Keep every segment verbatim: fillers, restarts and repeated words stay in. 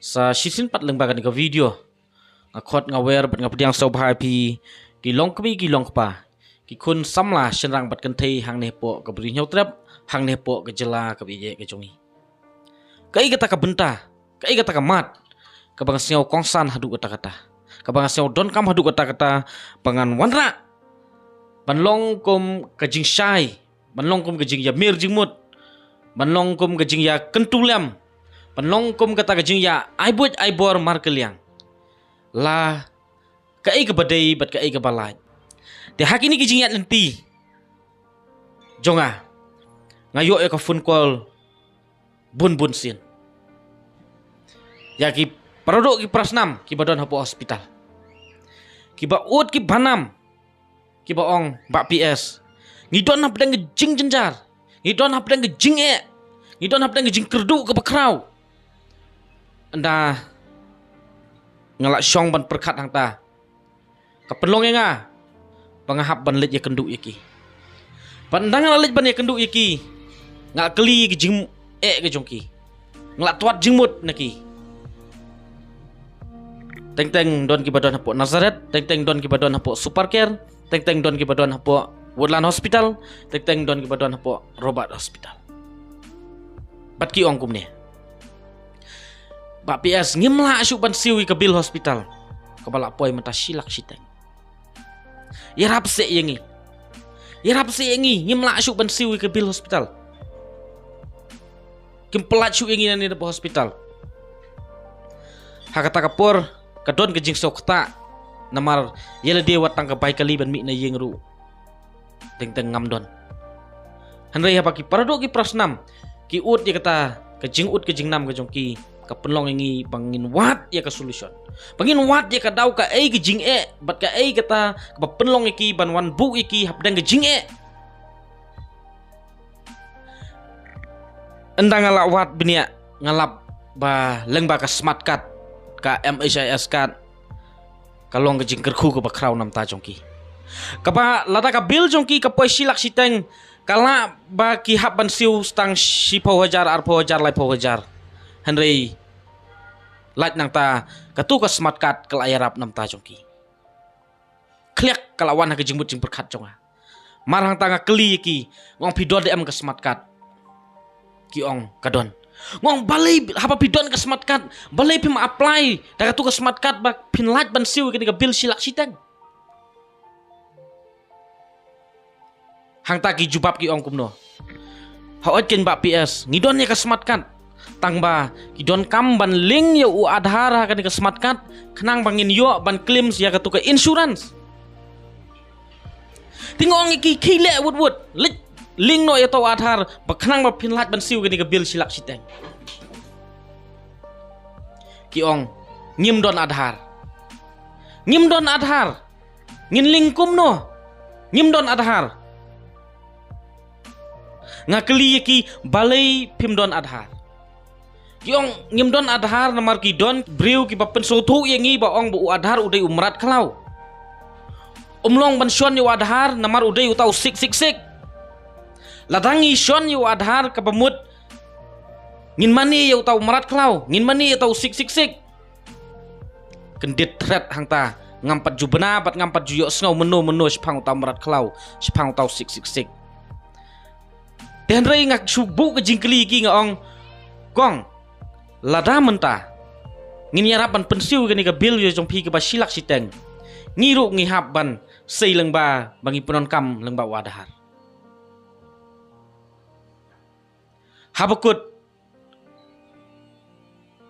Sa shisien pat lyngba kane ka video, nga khot, nga wer bad nga pdiang sngewbha ïa phi ki long kmie ki long kpa, ki khun samla shynrang bad kynthei hangne hapoh ka Ri Hynñiewtrep, hangne hapoh ka jylla kaba ïeit ka jong ngi. Kaei kata ka bynta, kaei kata ka mat kaba nga sngew kongsan haduh katta katta, kaba nga sngew donkam haduh katta katta, ba ngan wanrah ban long kum ka jingshai, ban long kum ka jingïamir jingmut, ban long kum ka jingïakyntu lem, ban long kum kata ka jingïa ai buit ai bor markylliang. La kaei kaba dei bad kaei kaba lait. Te ha kine ki jingïaid lynti jong nga, nga ïoh ïa ka phone call bun bun sien ïa ki paradoh ki parasnam kiba don hapoh hospital, kiba ud ki banam, kiba ong, "Bah P S, ngi don hapdeng ka jingjynjar, ngi don hapdeng ka jingeh, ngi don hapdeng ka jingkyrduh kaba khraw." Ynda nga la shong ban pyrkhat hangta, ka pynlong ïa nga ba nga hap ban leit ïakynduh ïa ki. Bad ynda nga la leit ban ïakynduh ïa ki, nga la kylli ïa ki jingeh ka jong ki, nga la twad jingmut na ki. Teng teng don kiba don hapoh Nazareth, teng teng don kiba don hapoh Supercare, teng teng don kiba don hapoh Woodland Hospital, teng teng don kiba don hapoh Robert Hospital. Bad ki ong kumne, "Bah P S, ngim lah shuh ban siew ïa ka bill hospital kaba la poi mynta shi lak shiteng. Ïarap seh ïa ngi, ïarap seh ïa ngi, ngim lah shuh ban siew ïa ka bill hospital. Kim pyllait shuh ïa ngi nangne napoh hospital." Ha kata ka por ka don ka jingsngewkata, namar ïalade wat tang ka bai kali ban mih na ïing ruh teng teng ngam don. Hynrei haba ki paradoh ki parasnam ki ud ïa kata ka jingud ka jingnam ka jong ki, ka pynlong ïa ngi ba ngin wad ïa ka solution, ba ngin wad ïa ka daw, kaei ka jingeh bad kaei kata kaba pynlong ïa ki ban wan buh ïa ki hapdeng ka jingeh. Ynda nga la wad bniah, nga lap ba lyngba ka smart card, ka M H I S card, ka long ka jingkyrkhu kaba khraw namta jong ki. Kaba lada ka bill jong ki ka poi shi lak shiteng, ka lah ba ki hap ban siew tang shiphew hajar, arphew hajar, laiphew hajar. Hynrei lait nangta, katu ka smart card ka la ïarap namta jong ki. Khliak ka la wan ha ka jingmut jingpyrkhat jong nga. Mar hangta nga kylli ïa ki, nga ong, "Phi don de em ka smart card?" Ki ong, "Ka don." Nga ong, "Balei haba phi don ka smart card, balei phim apply da katu ka smart card ba phin lait ban siew ïa kane ka bill shi lak shiteng?" Hangta ki jubab ki ong kumno, "Hooid keiñ Bah P S, ngi don ïa ka smart card, tangba ki donkam ban link ïa u Aadhaar ha kane ka smart card, khnang ba ngin ïoh ban claim ïa katu ka insurance." Te nga ong ïa ki, "Khie leh wut wut, leit link noh ïa uta u Aadhaar, ba khnang ba phin lait ban siew kane ka bill shi lak shiteng." Ki ong, "Ngim don Aadhaar. Ngim don Aadhaar. Ngin link kumno? Ngim don Aadhaar." Nga kylli ïa ki, "Balei phim don Aadhaar?" Ki ong, "Ngim don Aadhaar namar ki don briew kiba pynsngewthuh ïa ngi ba ong ba u Aadhaar u dei u mrad khlaw. Ym long ban shon ïa u Aadhaar namar u dei uta u six six six. Lada ngi shon ïa u Aadhaar kaba mut ngin mane ïa uta u mrad khlaw, ngin mane ïa uta u six six six." Kyndit thret hangta, ngam pat ju bna bad ngam pat ju ïohsngew mynno mynno shaphang uta u mrad khlaw, shaphang uta u six six six. Te hynrei nga shu buh ka jingkylli ïa ki, nga ong, "Kong, lada mynta ngin ïarap ban pynsiew ïa kane ka bill ïa jong phi kaba shi lak shiteng, ngi ruh ngi hap ban sei lyngba ba ngi pyndonkam lyngba u Aadhaar." Haba kut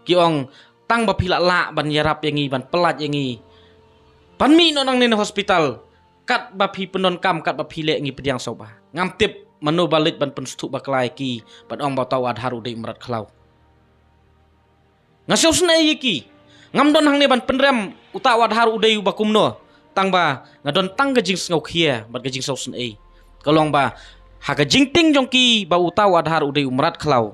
ki ong, "Tang ba phi lah lah ban ïarap ïa ngi, ban pyllait ïa ngi, ban mih noh nangne na hospital, katba phi pyndonkam, katba phi leh, ngi pdiang sngewbha." Ngam tip mano ba leit ban pynsngewthuh bakla ïa ki, ban ong ba uta u Aadhaar u dei u mrad khlaw. Nga sngewsynei ïa ki. Ngam don hangne ban pynrem uta u Aadhaar u dei uba kumno, tangba nga don tang ka jingsngewkhia bad ka jingsngewsynei. Ka long ba ha ka jingtieng jong ki ba uta u Aadhaar u dei u mrad khlaw,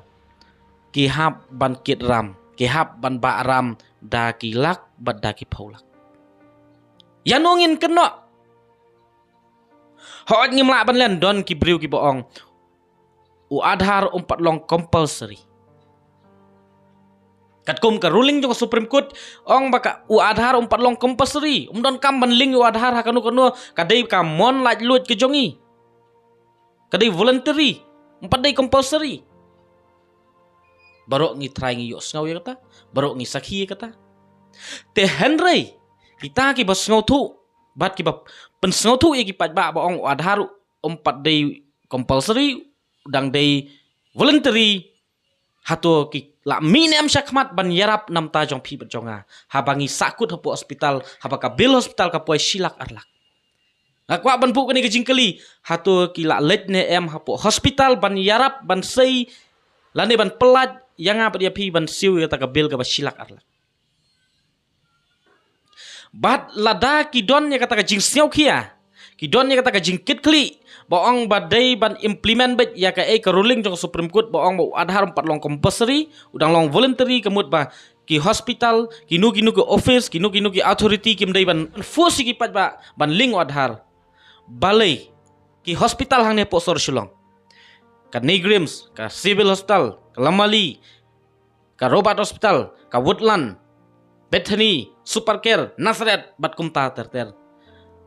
ki hap ban kit ram, ki hap ban bah ram da ki lak bad da ki phew lak. Ïano ngin kynnoh? Hooid, ngim lah ban len, don ki briew kiba ong, "U Aadhaar um pat long compulsory." Katkum ka ruling jong ka Supreme Court, ong ba ka u Aadhaar um pat long compulsory, um donkam ban link u Aadhaar ha kano kano, ka dei ka mon laitluid ka jong i. Ka dei voluntary, um pat dei compulsory. Baroh ngi trai ngi ïohsngew ïa kata, baroh ngi sakhi ïa kata. Te hynrei, kita kiba sngewthuh, bad kiba pynsngewthuh ïa ki paidbah ba ong u Aadhaar um pat dei compulsory, u dang dei voluntary, hato ki la mih ne em shakhmat ban ïarap na ka bynta jong phi bad jong nga, haba ngi sahkut hapoh hospital, haba ka bill hospital ka poi shi lak ar lak. Nga kwah ban buh kane ka jingkylli, hato ki la leit ne em hapoh hospital ban ïarap, ban sei, lane ban pyllait ïa nga bad ïa phi ban siew ïa kata ka bill kaba shi lak ar lak. Bad lada ki don ïa kata ka jingsngewkhia, ki don ïa kata ka jingkitkhlieh, ba ong ba dei ban implement beit ïa kaei ka ruling jong ka Supreme Court ba ong ba u Aadhaar um pat long compulsory, u dang long voluntary, ka mut ba ki hospital, kino kino ki office, kino kino ki authority kim dei ban enforce ïa ki paidbah ban link u Aadhaar. Balei ki hospital hangne hapoh sor Shillong, ka NEIGRIHMS, ka Civil Hospital, ka Lamali, ka Robert Hospital, ka Woodland, Bethany, Super Care, Nazareth, bad kumta ter ter.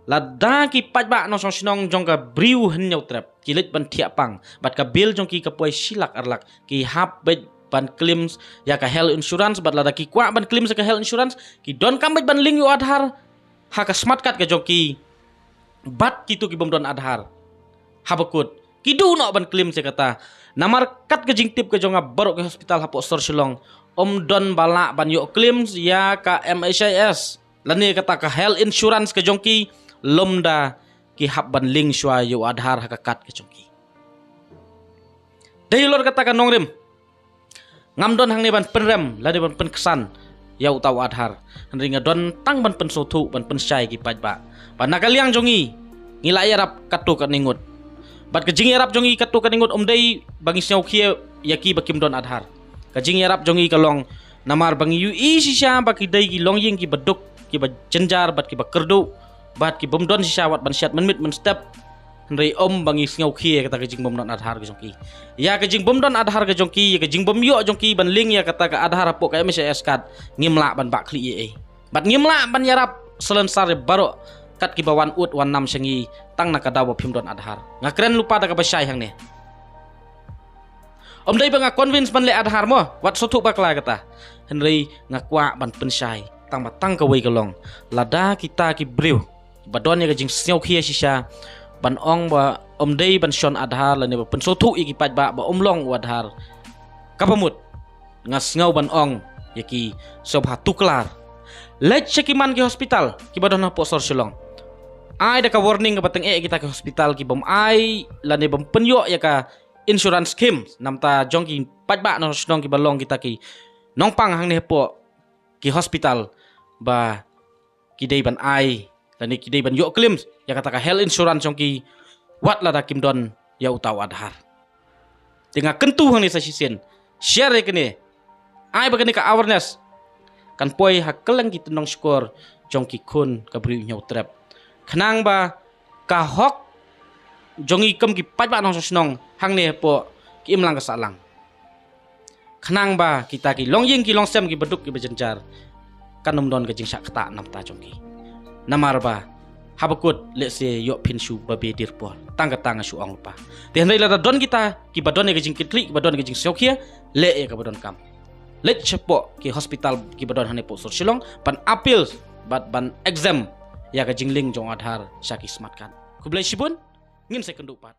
Lada ki paidbah nongshong shnong jong ka Bri u Hynñiewtrep ki leit ban thiah pang, bad ka bill jong ki ka poi shi lak ar lak, ki hap beit ban claim ïa ka health insurance, bad lada ki kwah ban claim ïa ka health insurance, ki donkam beit ban link ïa u Aadhaar ha ka smart card ka jong ki. Bad kito ki bym don Aadhaar, haba kut, ki duh noh ban claim ïa kata. Namar kat ka jingtip ka jong nga, baroh ki hospital hapoh sor Shillong um don ba lah ban ïoh claim ïa ka M H I S, lane kata ka health insurance ka jong ki, lymda ki hap ban link shuwa ïa u Aadhaar ha ka card ka jong ki. Dei halor kata ka nongrim, ngam don hangne ban pynrem lane ban pynksan ïa uta u Aadhaar. Hynrei nga don tang ban pynsngewthuh, ban pynshai ki paidbah ba na ka liang jong ngi, ngi la ïarap katto katne ngut. Bad ka jingïarap jong ngi katto katne ngut um dei ba ngi sngewkhia ïa ki ba kim don Aadhaar. Ka jingïarap jong ngi ka long namar ba ngi ïohi shisha ba ki dei ki longïing kiba duk, kiba jynjar bad kiba kyrduh, bad ki bym don shisha wat ban shet mynmiet mynstep. Hynrei ym ba ngi sngewkhia ïa kata ka jingbym don Aadhaar ka jong ki. Ïa ka jingbym don Aadhaar ka jong ki, ïa ka jingbym ïoh jong ki ban link ïa kata ka Aadhaar hapoh ka M H I S card, ngim lah ban bah khlieh ei ei. Bad ngim lah ban ïarap salonsar ïa baroh kat kiba wan ud wan nam sha ngi tang na ka daw ba phim don Aadhaar. Nga kren lypa da kaba shai hangne. Ym dei ba nga convince ban leh Aadhaar mo, wat sngewthuh bakla kata. Hynrei nga kwah ban pynshai tang ba tang kawei ka long, lada kita ki briew ba don ïa ka jingsngewkhia shisha ban ong ba ym dei ban shon Aadhaar lane ba pynsngewthuh ïa ki paidbah ba ym long u Aadhaar, kaba mut nga sngew ban ong ïa ki, sngewbha tuklar, leit sha ki man ki hospital kiba don hapoh sor Shillong. Ai da ka warning kaba tyngeh ïa kita ki hospital ki bym ai lane bym pynïoh ïa ka insurance scheme na bynta jong ki paidbah nongshong shnong kiba long kita ki nongpang hangne hapoh ki hospital, ba ki dei ban ai lane ki dei ban ïoh claim ïa kata ka health insurance jong ki, wat lada kim don ïa uta u Aadhaar. Te nga kyntu hangne sa shisien, share ïa kane, ai ba kane ka awareness kan poi ha kylleng ki tynnong shkor jong ki khun ka Bri u Hynñiewtrep, khnang ba ka hok jong ngi kum ki paidbah nongshong shnong hangne hapoh ki imlang ka sahlang, khnang ba kita ki longïing ki longsem kiba duk kiba jynjar kan ym don ka jingshah ktah na bynta jong ki. Namar ba haba kut, lehse ïoh phin shu ba beh dir por, tang kata nga shu ong lypa. Te hynrei lada don kita kiba don ïa ka jingkitkhlieh, kiba don ïa ka jingsngewkhia, leh ïa kaba donkam, leit shapoh ki hospital kiba don hangne hapoh sor Shillong ban appeal bad ban exempt ïa ka jinglink jong u Aadhaar sha ki smart card. Khublei shibun. Ngin sa ïakynduh pat.